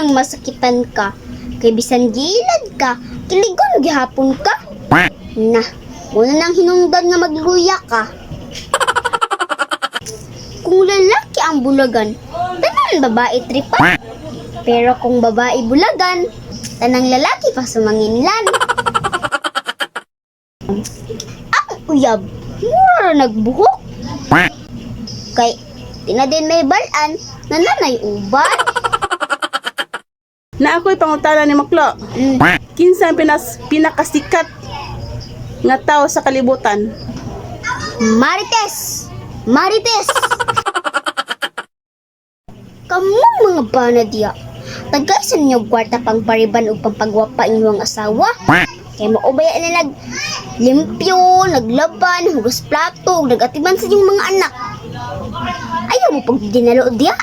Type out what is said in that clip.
nang masakitan ka. Kay bisan gilad ka, kiligon gihapon ka. Na, muna nang hinungdan nga magluya ka. Kung lalaki ang bulagan, tanan babae tripa. Pero kung babae bulagan, tanang lalaki pa sumanginlan. Ang uyab, mura ra nagbuhok. Kay, di na din may balan, na nanay uban. Na ako'y pangutana ni Maklo. Kinsa ang pinakasikat nga tao sa kalibutan? Marites! Marites! Kamong mga bana diya. Tagaysan ninyo og kwarta pang pariban ug pampagwapa inyong asawa. Kay maubaya na nag limpyo, naglaban, hugas plato, ug nagatiman sa inyong mga anak. Ayaw mo pag dinalo diya.